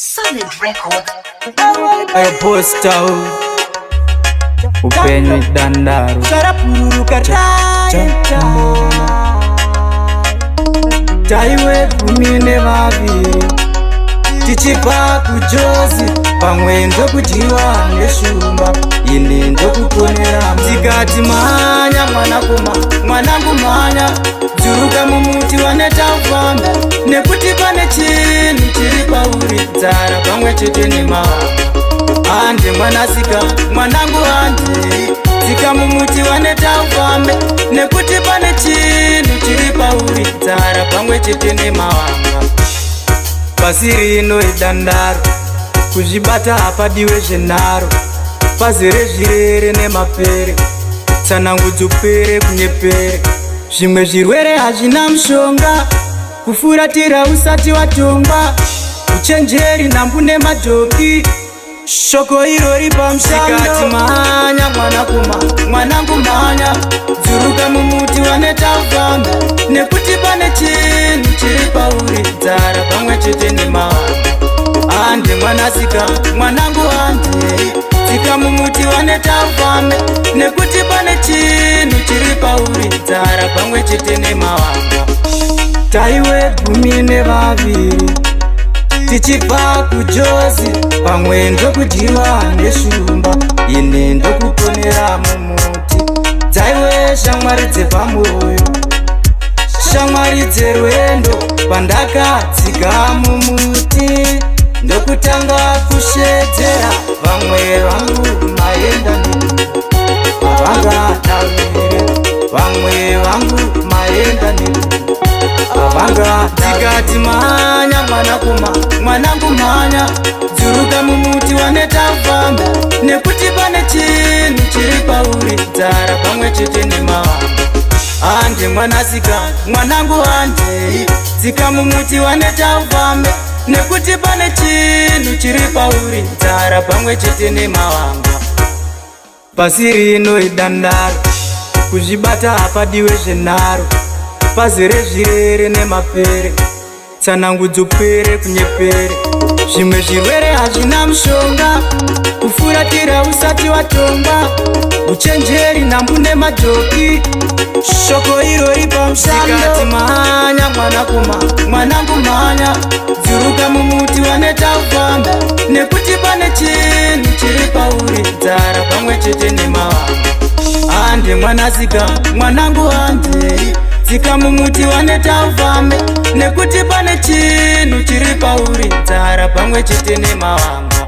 Solid Records. Aposta upenyu idandaro. Zvarapururuka raita. Taiwe 12 tichibva kuJozi, pamwe ndokudyiwa neshumba, ini ndokuponera. Tikati mhanya mwanakoma, mwanangu mhanya, dzuruka mumuti waneta ufambe, nekuti pane chinhu chiri pauri, nzara pamwe chete nemawanga. Hande mwanasika, mwanangu, hande, dzika mumuti waneta ufambe, nekuti pane chinhu chiri pauri, nzara pamwe chete nemawanga. Pasi rino idandaro, kuzvibata hapadiwe zvenharo, pazere zvirere nemapere, tsanangudzo pere kunyepere. Zvimwe zvirwere hazvina mushonga, kufuratira usati watongwa, uchenjeri nhambu nemadhoki, shoko irori pamushando. Mhanya mwanakoma, mwanangu mhanya, dzuruka mumuti waneta ufambe, nekuti pane chinhu chiri pauri, nzara pamwe chete nemawanga. Hande mwanasika, mwanangu, hande, tsika mumuti waneta ufambe, nekuti pane chinhu chiri pauri, nzara pamwe chete nemawanga. Taiwe 12 tichibva kuJozi, pamwe ndokudyiwa neshumba, ini ndokuponera mumuti. Dzaiwe shamwari dzepamoyo, shamwari dzerwendo. Pandakatsika mumuti ndokutanga kushedzera, "Vamwe vangu maenda nepi?" Havangadavire. "Vamwe vangu maenda nepi?" Havanga. Tikati mhanya mwanakoma, mwanangu mhanya, dzuruka mumuti waneta ufambe, nekuti pane chinhu chiri pauri, nzara pamwe chete nemawanga. Hande mwanasika, mwanangu, hande, tsika mumuti waneta ufambe, nekuti pane chinhu chiri pauri, nzara pamwe chete nemawanga. Pasi rino idandaro, kuzvibata hapadiwe zvenharo, pazere zvirere nemapere, tsanangudzo pere kunyepere. Zvimwe zvirwere hazvina mushonga, kufuratira usati watongwa, uchenjeri nhambu nemadhoki, shoko irori pamushando. Mhanya mwanakoma, mwanangu mhanya, dzuruka mumuti waneta ufambe, nekuti pane chinhu chiri pauri, nzara pamwe chete nemawanga. Hande mwanasika, mwanangu, hande, tsika mumuti waneta ufambe, nekuti pane chinhu chiri pauri, nzara pamwe chete nemawanga.